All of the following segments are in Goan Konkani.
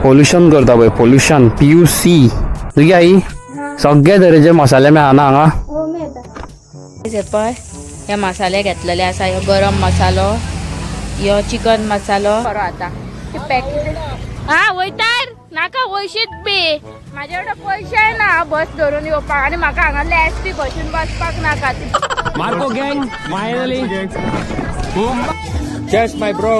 पोल्युशन करता पळय, पोल्युशन PUC. तुगे आई सगळे तरेचे मसाले मेळना हांगा. पळय हे मसाले घेतलेले आसा, ह्यो गरम मसालो, ह्यो चिकन मसालो. बरो आतां पॅकेट. हा वयतार नाका वयशीत बी, म्हाजे कडेन पयशे ना बस धरून येवपाक, आनी म्हाका हांगा लेस बी बसून बसपाक नाका. Marco gang finally. Cheers my bro.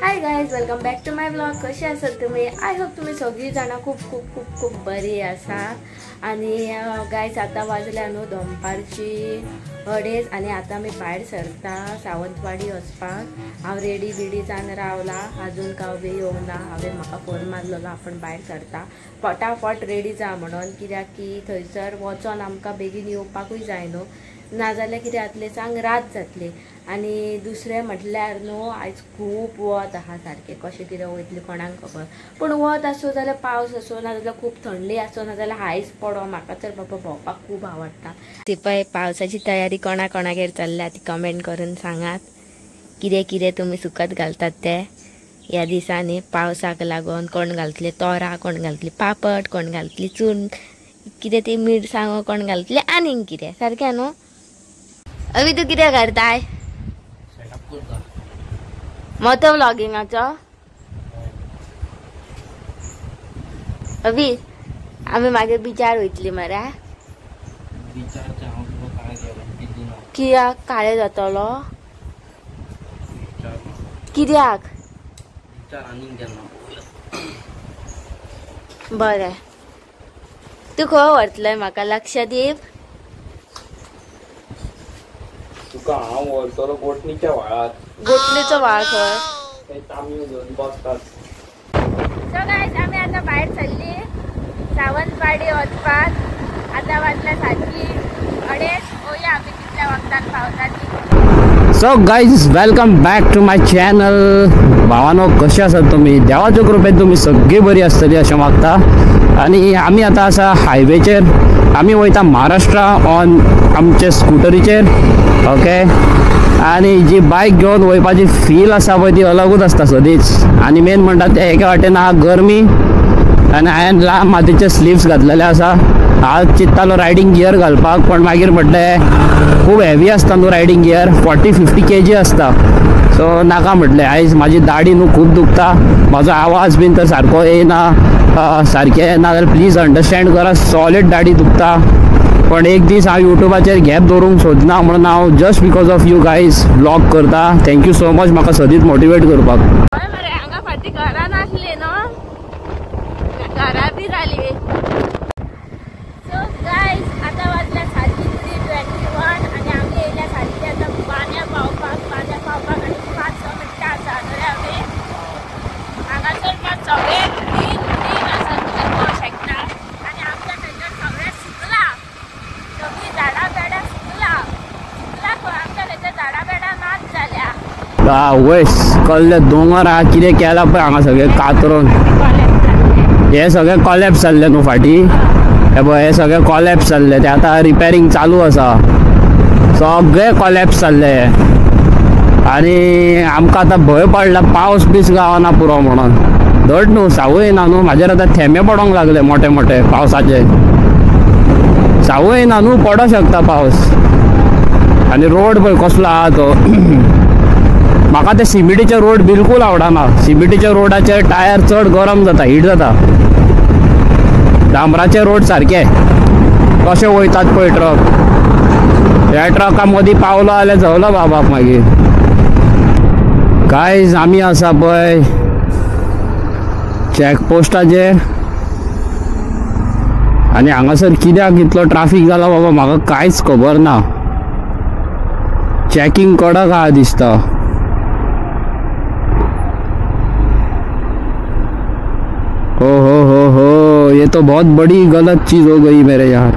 Hi guys, welcome back to my vlog. कशे आसात तुमी? I hope तुमी सगळीं जाणां खूब खूब खूब खूब बरी आसा. आनी गायज आतां वाजल्या न्हू दनपारची 2:30 आनी आतां आमी भायर सरता सावंतवाडी वचपाक. हांव रेडी बिडी जावन रावला, अजून कांय बी येवंक ना. हांवें म्हाका फोन मारलेलो आपूण भायर सरता, फटाफट रेडी जा म्हणून, कित्याक की थंयसर वचोन आमकां बेगीन येवपाकूय जाय न्हू, नाजाल्यार कितें जातलें सांग, रात जातली. आनी दुसरें म्हटल्यार न्हू आयज खूब वत आहा सारकें, कशें कितें वयतलें कोणाक खबर. पूण वत आसूं जाल्यार पावस आसूं, नाजाल्यार खूब थंडी आसूं, नाजाल्यार आयस पडो, म्हाका तर बाबा भोंवपाक खूब आवडटा. ती पळय पावसाची तयारी कोणा कोणागेर चल्ल्या ती कमेंट करून सांगात, कितें कितें तुमी सुकत घालतात ते ह्या दिसांनी पावसाक लागून. कोण घालतले तोरां, कोण घालतली पापड, कोण घालतली चून, कितें ती मिरसांगो कोण घालतले, आनीक कितें सारकें न्हू. अभी तूं कितें करताय? मोटो व्लॉगिंगाचो? अभी आमी मागीर बिचार वयतली मरे. कित्याक काळे जातलो? कित्याक? बरें, तूं खंय व्हरतलय म्हाका? लक्षद्वीप? तुका हांव व्हरतलो गोटणीच्या व्हाळार. गोटणीचो व्हाळ खंय? तांबयो घेवन बसतात. सो गायज आमी आतां भायर सरली सावंतवाडी वचपाक. आतां वाजल्या सारकी 2:30. पळोवया आमी कितल्या वखदान पावता ती. So guys, welcome back to my channel. भावानो कशे आसात तुमी? देवाच्या कृपेन तुमी सगळीं बरी आसतली अशें मागता. आनी आमी आतां आसा हायवेचेर, आमी वयता महाराष्ट्रा ऑन आमचे स्कुटरीचेर. ओके, आनी जी बायक घेवन वयपाची फील आसा पळय ती अलगूच आसता सदींच. आनी मेन म्हणटा ते एके वाटेन आहा गरमी, आनी हांवें लांब मातीचे स्लिव्स घातलेले आसा. हांव चिंत्तालो रायडींग गियर घालपाक, पण मागीर म्हटलें खूब हेवी आसता न्हू रायडींग गियर, 40-50 kg आसता. सो नाका म्हटलें. आयज म्हाजी दाडी न्हू खूब दुखता, म्हाजो आवाज बीन तर सारको येयना सारकें येना, जाल्यार प्लीज अंडरस्टँड करा, सॉलीड दाडी दुखता. पण एक दीस हांव युट्यूबाचेर गॅप दवरूंक सोदना म्हणून हांव just because of you guys vlog करता. Thank you so much म्हाका सदींच मोटिवेट करपाक. हय मरे, हांगा फाटीं घरां नासलीं न्हू, घरां बी जाली. सो गायज आतां वाजल्या सारकी 3:21 आनी आमी येयल्या सारकी आतां बांद्या पावपाक. बांद्या पावपाक आनी 5-6 मिनटां आसा न्हू रे. आमी हांगासर मात सगळें ग्रीन ग्रीन आसा, तुमी पळोवंक शकता. आनी आमच्या थंयसर सगळें सुकलां, सगळीं झाडां बेडां सुकलां सुकलां खंय, आमच्या थंयसर झाडां बेडां नाच जाल्या. वयस कसले दोंगर आहा, कितें केलां पळय हांगा सगळें कातरून, हे सगळें कॉलॅप्स जाल्लें न्हू फाटीं. हे पळय हे सगळें कॉलॅप्स जाल्लें, ते आतां रिपेरींग चालू आसा, सगळें कॉलॅप्स जाल्लें. आनी आमकां आतां भंय पडला पावस बीस गावना पुरो म्हणून. धड न्हू सावय येना न्हू म्हाजेर, आतां थेंबे पडोंक लागले मोठे मोठे पावसाचे. सावय येना न्हू, पडोंक शकता पावस. आनी रोड पळय कसलो आहा तो. म्हाका ते सिमिटीचे रोड बिलकूल आवडना. सिमिटीच्या रोडाचेर टायर चड गरम जाता, हीट जाता. डांबराचे रोड सारके कशे वयतात पळय ट्रक, ह्या ट्रका मदीं पावलो जाल्यार झवलो बाबाक मागीर. गायज आमी आसा पळय चॅकपोस्टाचेर, आनी हांगासर कित्याक इतलो ट्राफीक जाला बाबा म्हाका कांयच खबर ना. चॅकींग कडक आहा दिसता. हो हो हो हो, ये तो बहुत बड़ी गलत चीज हो गई मेरे यार.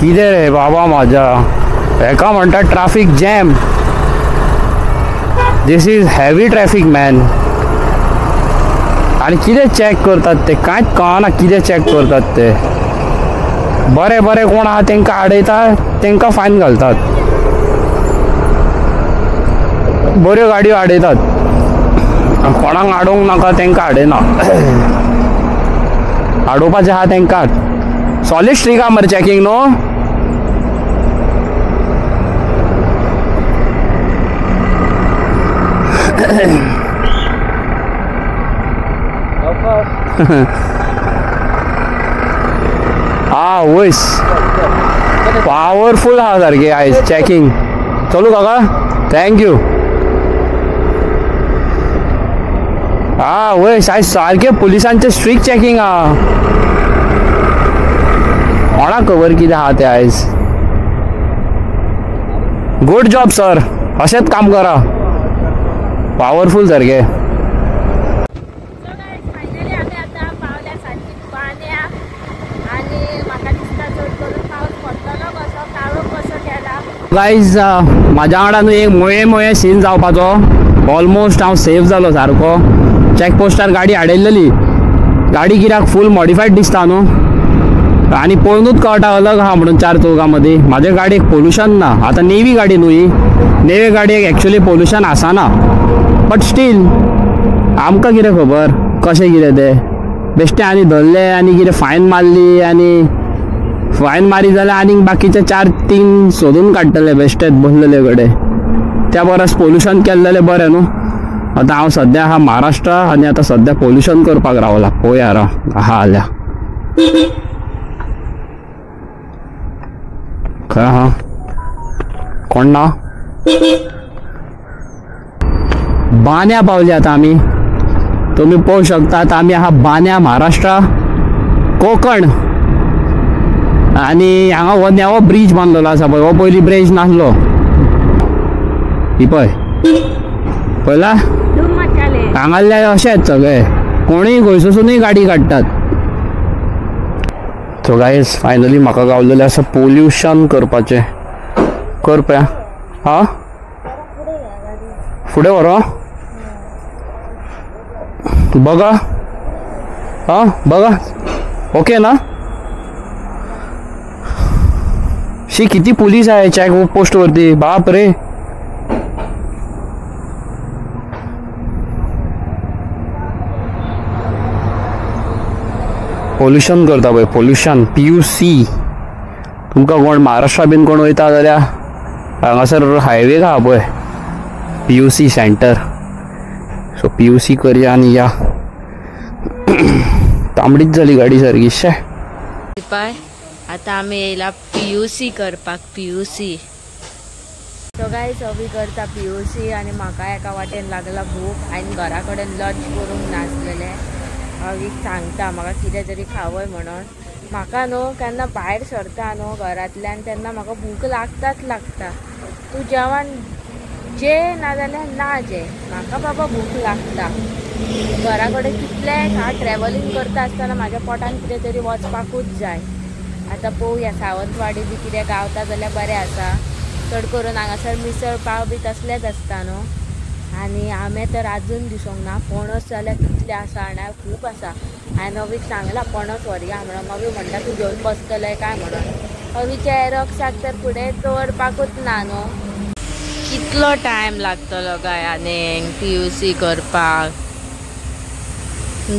कितें रे बाबा म्हाज्या, हेका म्हणटा traffic jam. This is heavy traffic man. आनी कितें चॅक करतात ते कांयच कळना कितें चॅक करतात ते. बरे बरे कोण आहा तेंकां आडयता, तेंकां फायन घालतात. बऱ्यो गाडयो आडयतात, कोणाक आडोवंक नाका तेंकां आडयना. आडोवपाचें आहा तेंकां. सॉलीड स्ट्रीक आहा मरे चॅकिंग न्हू. आ वयस पावरफूल आहा सारकें आयज चॅकिंग. चलू काका, thank you. आ वयस आयज सारकें पुलिसांचें स्ट्रीक चॅकिंग आहा. कोणाक खबर कितें आहा तें आयज. गुड जॉब सर, अशेंच काम करा. पावरफूल सारकें. गायज म्हाज्या वांगडा न्हू एक मोये मोये सीन जावपाचो. ऑलमोस्ट हांव सेफ जालो सारको. चॅक पोस्टार गाडी आडयल्ली, गाडी कित्याक फूल मॉडिफायड दिसता न्हू, आनी पळोवनूच कळटा अलग आहा म्हणून चार चौगां मदीं. म्हाज्या गाडयेक पोल्युशन ना. आतां नेवी गाडी न्हू ही, नेवी गाडयेक एक्चुअली पोल्युशन आसना, बट स्टील आमकां कितें खबर कशें कितें तें. बेश्टें आनी धरलें आनी कितें फायन मारली, आनी फायन मारी जाल्यार आनीक बाकीचे 4-3 सोदून काडटले बेश्टेच बसलेले कडेन. त्या परस पोल्युशन केल्लेलें बरें न्हू. आतां हांव सद्या आहा महाराष्ट्र आनी आतां सद्या पोल्युशन करपाक रावला. पळोवया आहा आल्या खंय आहा कोण ना. बान्या पावली आतां आमी, तुमी पळोवंक शकतात आमी आहा बान्या, महाराष्ट्र कोकण. आनी हांगा हो नवो ब्रीज बांदलेलो आसा पळय, हो पयलीं ब्रीज नासलो. ही पळय पळयला हांगासरले अशेंच सगळे कोणूय खंयसरसूनय गाडी काडटात. सो गायज फायनली म्हाका गावलेलें आसा पोल्युशन करपाचें. कर पळया. हा फुडें व्हरो बघा. हा बघा ओके ना. शी किती पोलीस आहे चेक पोस्ट वरती, बाप रे. पोल्युशन करता पळय, पोल्युशन PUC. तुमकां कोण महाराष्ट्रा बीन कोण वयता जाल्यार हांगासर हायवे आहा पळय PUC centre. सो PUC करया आनी या. तांबडीच जाली गाडी सारकी. शे आतां आमी येयला PUC करपाक. PUC. सो गायज अवी करता PUC आनी म्हाका एका वाटेन लागला भूक. हांवें घरा कडेन लंच करूंक नासलेलें. अवीक सांगता म्हाका कितें तरी खावय म्हणून. म्हाका न्हू केन्ना भायर सरता न्हू घरांतल्यान तेन्ना म्हाका भूक लागताच लागता. तूं जेवण जे नाजाल्यार ना जे, म्हाका बाबा भूक लागता. घरा कडेन कितलें खा, ट्रॅवलिंग करता आसतना म्हाज्या पोटान कितें तरी वचपाकूच जाय. आतां पळोवया सावंतवाडी बी कितें गावता जाल्यार बरें आसा. चड करून हांगासर मिसळ पाव बी तसलेच आसता न्हू. आनी आमे तर आजून दिसूंक ना. पणस जाल्यार कितले आसा जाणा, खूब आसा. हांवें अवीक सांगलां पणस व्हरया म्हणून. अवी म्हणटा तूं घेवन बसतलें काय म्हणून. अवीच्या एरॉक्साक तर फुडें दवरपाकूच ना न्हू. कितलो टायम लागतलो काय आनीक PUC करपाक.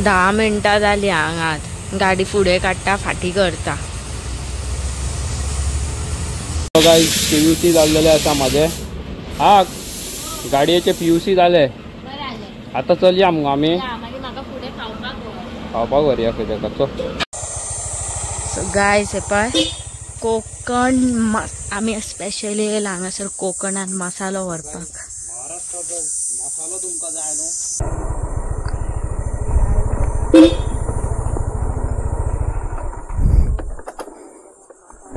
10 मिनटां जालीं हांगात. गाडी फुडें काडटा फाटीं करता. PUC जाल्लेलें आसा म्हाजें. हा गाडयेचे PUC जाले. आतां चलया मुगो आमी खावपाक व्हरया खंय तेका. सो गायज हे पळय कोकण आमी स्पेशली येयला हांगासर कोकणान मसालो व्हरपाक. मसालो तुमकां जाय न्हू.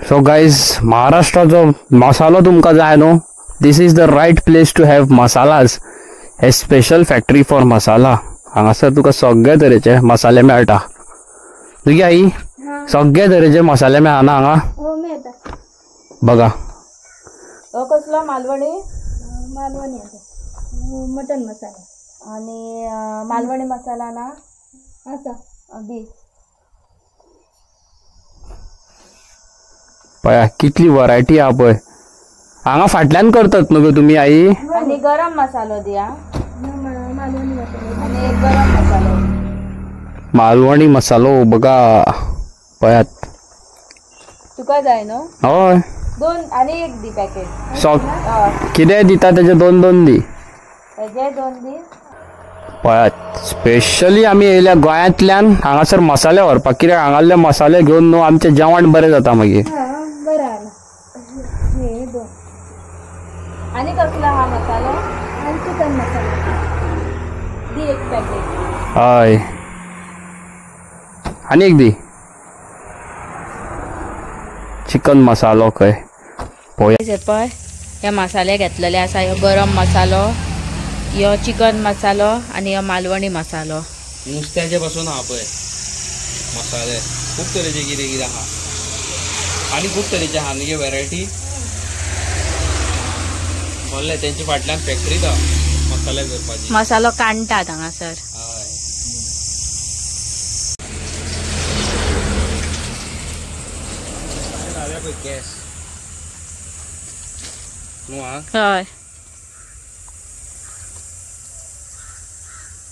सो गायज महाराष्ट्राचो मसालो तुमकां जाय न्हू, this is the right place to have masalas. A special factory for masala. हांगासर तुका सगळे तरेचे मसाले मेळटा. तुगे आई सगळे तरेचे मसाले मेळना हांगा बघा. कसलो मालवणी? मालवणी मटन मसाला आनी मालवणी मसाला ना आसा दी. पळया कितली वरायटी आहा पळय. हांगा फाटल्यान करतात न्हू गो तुमी आई? आनी गरम मसालो दिया. आनी एक गरम मसालो, मालवणी मसालो बघा पळयात. तुका जाय न्हू? हय दोन आनी एक दी पॅकेट. सो कितें दिता तेजे दोन दोन दी. तेजे दोन दी. पळयात स्पेशली आमी येयल्या गोंयांतल्यान हांगासर मसाले व्हरपाक, कित्याक हांगासरले मसाले घेवन न्हू आमचें जेवण बरें जाता मागीर. बरें आनी आनी कसलो हा मसालो? आनी चिकन मसालो दी एक पॅकेट. हय आनी एक दी चिकन मसालो. खंय पळोवया पळय हे मसाले घेतलेले आसा. ह्यो गरम मसालो, ह्यो चिकन मसालो आनी ह्यो मालवणी मसालो. नुस्त्याचे पासून आहा पळय मसाले, खूब तरेचे कितें कितें आहा आनी खूब तरेचे आहा न्ही वेरायटी. बोल्ले तेंच्या फाटल्यान फॅक्टरी आहा मसाले करपाची. मसालो कांडटात हांगासर. हय गॅस न्हू हा. हय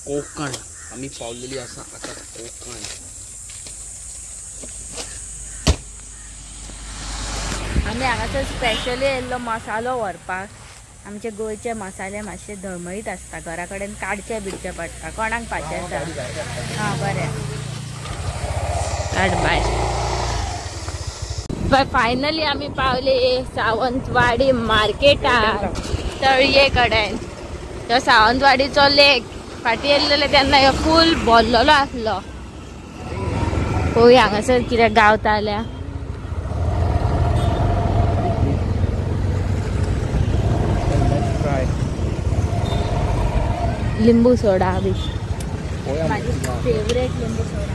कोकण आमी पावलेली आसा आतां कोकण. आमी हांगासर स्पेशली येयल्लो मसालो व्हरपाक. आमचे गोंयचे मसाले मातशे धळमळीत आसता, घरा कडेन काडचे बिडचे पडटा, कोणाक पाचें आसा. हां बरें काड बाय. फायनली आमी पावले सावंतवाडी मार्केटात तळये कडेन. तो सावंतवाडीचो लेक फाटी येयल्ले तेन्ना ह्यो फूल भरलेलो आसलो. पळोवया हांगासर कितें गावता जाल्यार. लिंबू सोडा बी माझी फेवरेट लिंबू सोडा.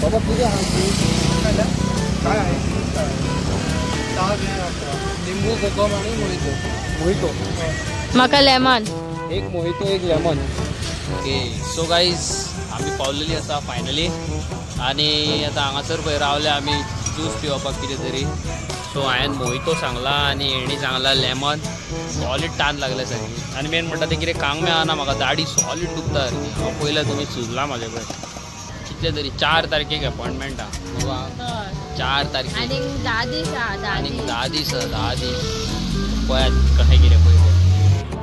बाबा कितें आहा काय आहे? लिंबू कोकम आनी मोहितो. मोहितो म्हाका लेमन एक, मोहितो एक लेमन. ओके सो गायज आमी पावलेली आसा फायनली आनी आतां हांगासर पळय रावले आमी ज्यूस पिवपाक कितें तरी. सो हांवें मोहितो सांगला आनी हेणी सांगला लेमन. सॉलीड तान लागले सारकी. आनी मेन म्हणटा तें कितें कांग मेळना म्हाका, दाडी सॉलीड दुखता सारकी. हांव पयलें तुमी सुजला म्हाजे कडेन. कितले तरी 4 तारखेक अपॉयंटमेंट आहा. 4 तारखेक आनी 10 दीस आहा. आनी 10 दीस 10 दीस पळयात कशें कितें पळय.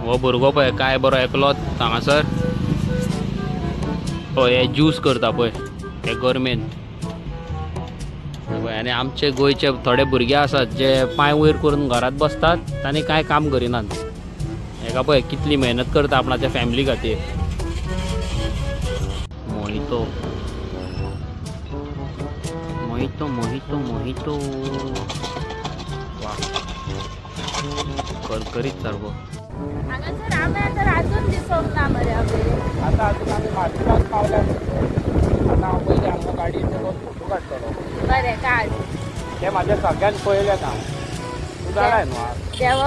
हो भुरगो पळय काय बरो एकलोच हांगासर पळय हे ज्यूस करता पळय हे गरमेन पळय. आनी आमचे गोंयचे थोडे भुरगे आसात जे पांय वयर करून घरांत बसतात आनी कांय काम करिनात. हेका पळय कितली मेहनत करता आपणाच्या फॅमिली खातीर. मोहितो मोहितो मोहितो मोहितो वा करकरीत सारको. हांगासर आमे तर आजून दिसूंक ना मरे. आतां आजून आमी मार्केटात पावल्या. आतां हांव पयलीं हांगा गाडयेचेर फोटो काडटलो. बरें काड. ते म्हाज्या सगळ्यान पयलें काम. तूं जाणा न्हू देव?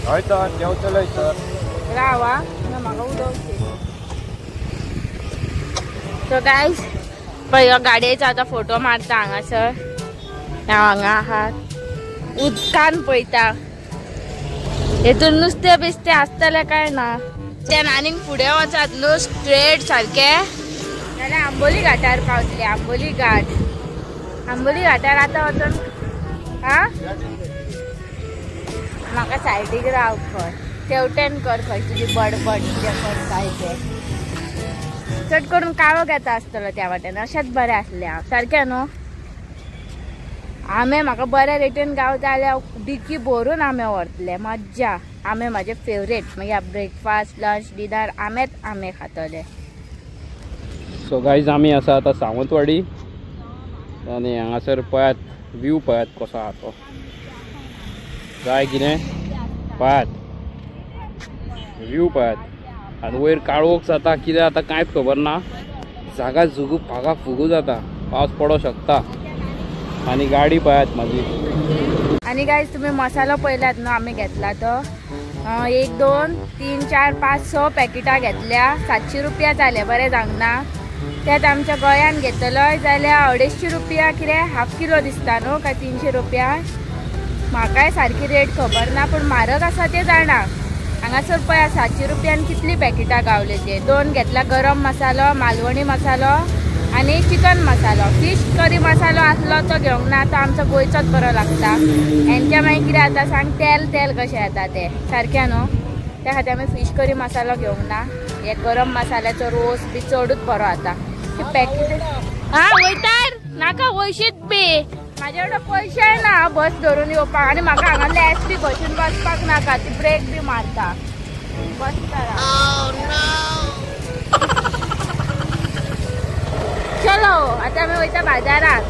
हय तर देंवतलोय सर. राव आं, ना म्हाका उडोवचें. सो गायज पळय ह्यो गाडयेचो आतां फोटो मारता हांगासर. हांव हांगा आहा उदकान पळयता. हेतून नुस्तें बिस्तें आसतलें काय ना. त्यान आनीक फुडें वचात न्हू स्ट्रेट सारकें जाल्यार आंबोली घाटार पावतले. आंबोली घाट, आंबोली घाटार आतां वचोन आं म्हाका सायडीक राव खंय तेवटेन कर खंय तुजी बडबड कितें करताय तें. चड करून काळोख येता आसतलो त्या वाटेन. अशेंच बरें आसलें हांव सारकें न्हू. आमे म्हाका बऱ्या रेटीन गावता जाल्यार डिकी भरून आमे व्हरतले. मज्जा. आमे म्हाजे फेवरेट. मागीर ब्रेकफास्ट लंच डिनर आमेच आमे खातले. सो गायज आमी आसा आतां सावंतवाडी आनी हांगासर पळयात व्यू पळयात कसो आहा तो. जाय कितें पळयात व्यू पळयात. आनी वयर काळोख जाता कितें जाता कांयच खबर ना. जागा जुगू फागा फुगू जाता, पावस पडोंक शकता. आनी गाडी पळयात म्हाजी. आनी गायज तुमी मसालो पळयलात न्हू आमी घेतला तो. 1 2 3 4 5 6 पॅकेटां घेतल्या 700 रुपया जाले बरें जावंक ना. तेच आमच्या गोंयान घेतलोय जाल्यार 250 रुपया कितें हाफ किलो दिसता न्हू काय 300 रुपया. म्हाकाय सारकी रेट खबर ना पूण म्हारग आसा तें जाणा. हांगासर पळय 700 रुपयान कितली पॅकेटां गावले ते. 2 घेतला गरम मसालो, मालवणी मसालो आनी चिकन मसालो. फिश करी मसालो आसलो तो घेवंक ना, तो आमचो गोंयचोच बरो लागता. हेंच्या मागीर कितें जाता सांग, तेल तेल कशें येता तें सारकें न्हू. त्या खातीर आमी फिश करी मसालो घेवंक ना. हे गरम मसाल्याचो रोस बी चडूच बरो जाता. पॅकेट हा वयतार नाका वयशीत बी म्हाजे कडेन पयशे ना बस धरून येवपाक आनी म्हाका हांगा लेस बी बशीन बसपाक नाका, ती ब्रेक बी मारता. बस चलो आतां आमी वयता बाजारात.